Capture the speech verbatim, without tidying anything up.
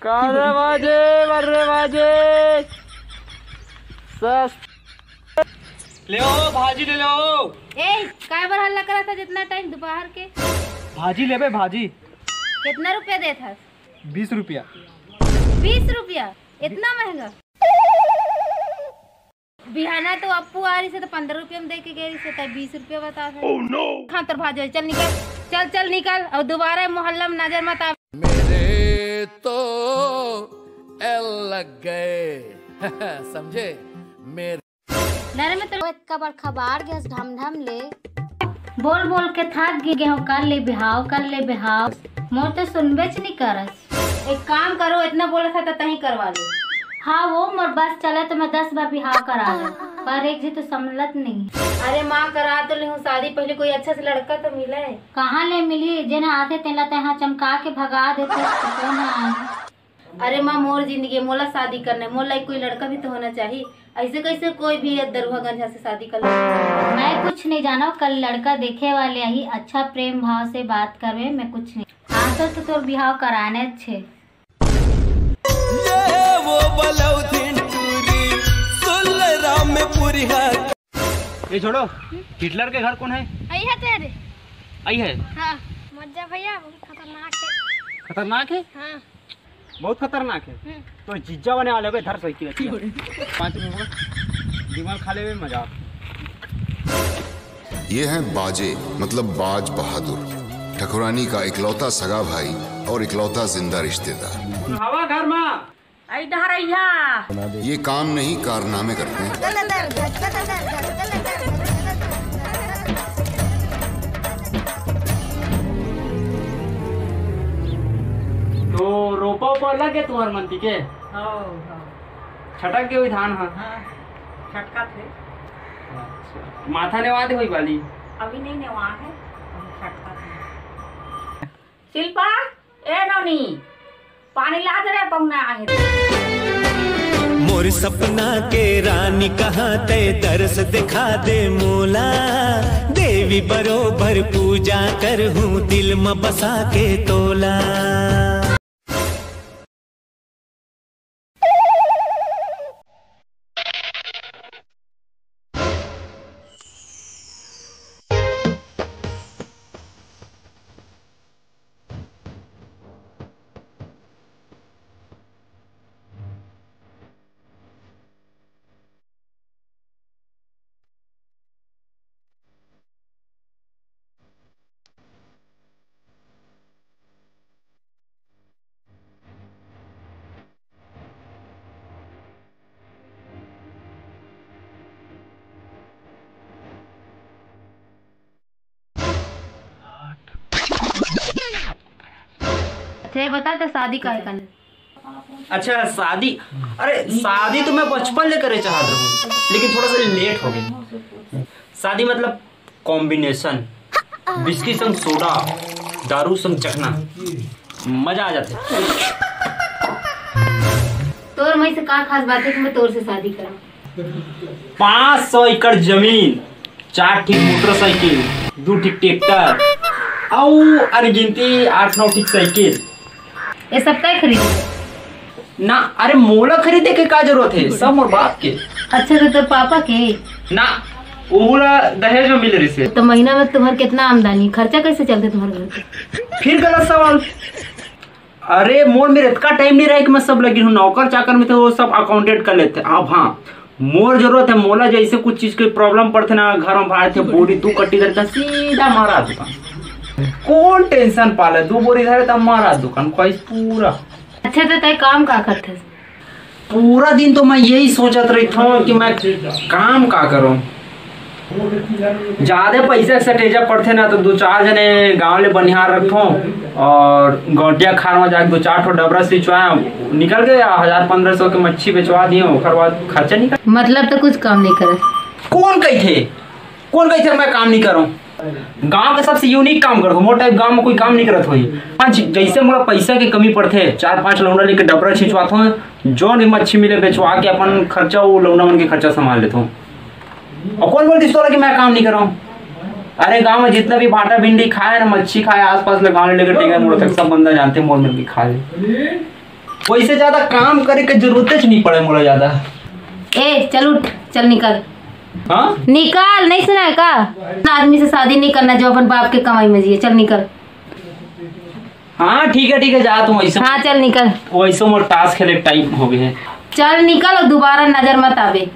काला बाजे, बर्रे बाजे। सस- ले आओ, भाजी ले लो। ए, काय बर हल्ला करत हस इतना टाइम दोपहर के? भाजी लेबे, भाजी। कितना रुपया देत हस? बीस रुपया। बीस रुपया? इतना महंगा? बिहाना तो अपू आ रही से तो पंद्रह रुपया में दे के गई से, तब बीस रुपया बता है। Oh no! हाँ, तोर भाजी, चल निकल, चल, चल निकल, और दोबारा मोहल्ला में नजर मत आ। मेरे तो एल लग गए। समझे? मेरे नरे में तो इतका बड़खा बाढ़ गैस ढमढम ले। बोल बोल के थक गे हूँ, कर ले बिहाव, कर ले बिहाव। मोर तो सुनबेच नहीं करस। एक काम करो, इतना बोला था तो तहीं करवा ले। हाँ वो मोर बस चले तो मैं दस बार बिहाव करा ले, पर एक जी तो संभलत नहीं। अरे माँ, करा तो ले हूँ शादी, पहले कोई अच्छा से लड़का तो मिले। कहाँ ले मिली, जेन आथे तेला तहाँ चमका के भगा देथे, तो कौन आए? अरे माँ, मोर जिंदगी, मोला शादी करना है, मोला कोई लड़का भी तो होना चाहिए। ऐसे कैसे कोई भी दरुआ गंजा से शादी कर ले? मैं कुछ नहीं जानो, कल लड़का देखे वाले आही, अच्छा प्रेम भाव से बात करवे, मैं कुछ नहीं। हाँ तो, तो तोर बिहाव कराने छे। ये वो बलौधिन टूरी, सुन ले राम में पूरी है। ये छोड़ो, हिटलर के घर कौन है? आई है तेरे। आई है? हाँ। मत जा भैया, बहुत खतरनाक है। खतरनाक है? हाँ। बहुत खतरनाक है। हम्म। तो जिज्जा बने वाले हो, धर साइकिल अच्छी है। पाँच मिनट में दिमाग खा लेवे, मजा। ये हैं बाजे, मतलब बाज बहादुर, ठकुरानी का इकलौता सगा भाई और इकलौता जिंदा रिश्तेदार। हवा घर में। आई डहरैया। ये काम नहीं, कारनामे करते हैं। तो रोपा ओपा लग गए तुम्हार मनती के? हाँ, हाँ। छटक गए हुई धान, हाँ। हाँ, छटका थे। अच्छा। माथा नेवा दे हुई बाली? अभी नहीं नेवा है, अभी छटका थे। शिल्पा, ए नोनी, पानी ला दे रे, पहुना आहे। मोर सपना के रानी कहाँ, तै दरस दिखा दे मोला। देवी बरोबर पूजा करहूँ, दिल म बसा के तोला। अच्छा, ये बता, तो शादी काहे करना? अच्छा, शादी, अरे, शादी तो मैं बचपन ले करे चाहत रहूँ, लेकिन थोड़ा सा लेट हो गई। शादी मतलब कॉम्बिनेशन, विस्की संग सोडा, दारू संग चखना, मजा आ जाते। तोर मई से का खास बात है कि मैं तोर से शादी करा? पाँच सौ एकड़ जमीन, चार ठीक मोटरसाइकिल, दू ठीक ट्रैक्टर, अउ अनगिनती आठ नौ ठीक साइकिल। ये सब तय खरीद? ना, अरे मोला खरीदे के का जरूरत है, सब मोर बाप के। अच्छा, तो तोर पापा के? ना, वो मोला दहेज में मिले रहिसे। तो महीना में तुम्हार कितना आमदनी, खर्चा कैसे चलते तुम्हारे घर के? फिर गलत सवाल। अरे मोर मेर इतका टाइम नहीं रहे कि मैं सब लगी हूँ, नौकर चाकर में थे, वो सब अकाउंटेंट कर लेते। अब हाँ, मोर जरूरत है, मोला जैसे कुछ चीज के प्रॉब्लम पड़थे ना, घर में भाड़े थे बोरी दू कट्टी धरता, सीधा मारा दुकान। कौन टेंशन पाले, दू बोरी धरे तब मारा दुकान, ख्वाहिश पूरा। अच्छा, तो तय काम का करते? पूरा दिन तो मैं यही सोचत रहता हूँ कि मैं काम का करूँ। ज्यादा पैसा सटेजा पड़थे ना, तो दो चार जने गांव ले बनिहार रखथों और गौटिया खार में जाके दो चार ठो डबरा सिंचवाए, निकल गए हजार पन्द्रह सौ के मच्छी बेचवा दिए, ओकर बाद खर्चा निकल। मतलब तो कुछ काम नहीं करे। कौन कही थे, कौन कही थे मैं काम नहीं करूँ? गांव का सबसे यूनिक काम करत हो, मोर टाइप गांव में कोई काम नहीं करत होही। हाँ जी, जैसे मोला पैसा के कमी पड़थे, चार पांच लौंडा लेके डबरा छिंचवात हो, जौन भी मच्छी मिले बेचवा के अपन खर्चा, वो लौंडा मन के खर्चा संभाल लेत हो। और कौन बोल दिस तोला कि मैं काम नहीं करूँ? अरे गांव में जितना भी भाटा भिंडी खाए ना, मच्छी खाए, आसपास ले गांव ले लेकर टेंगन मोड़ तक सब बंदा जानते मोर मिल के खा ले। वैसे ज्यादा काम करे के जरूरत नहीं पड़े मोला ज्यादा। ए, चल उठ, चल निकल। हाँ? निकल, नहीं सुना है का? आदमी से शादी नहीं करना जो अपन बाप के कमाई में जिए। चल निकल। हाँ, ठीक है, ठीक है, जा तू। वैसे, हाँ, चल निकल। वैसे मोर ताश खेले टाइम हो गए है। चल निकल और दोबारा नजर मत आवे।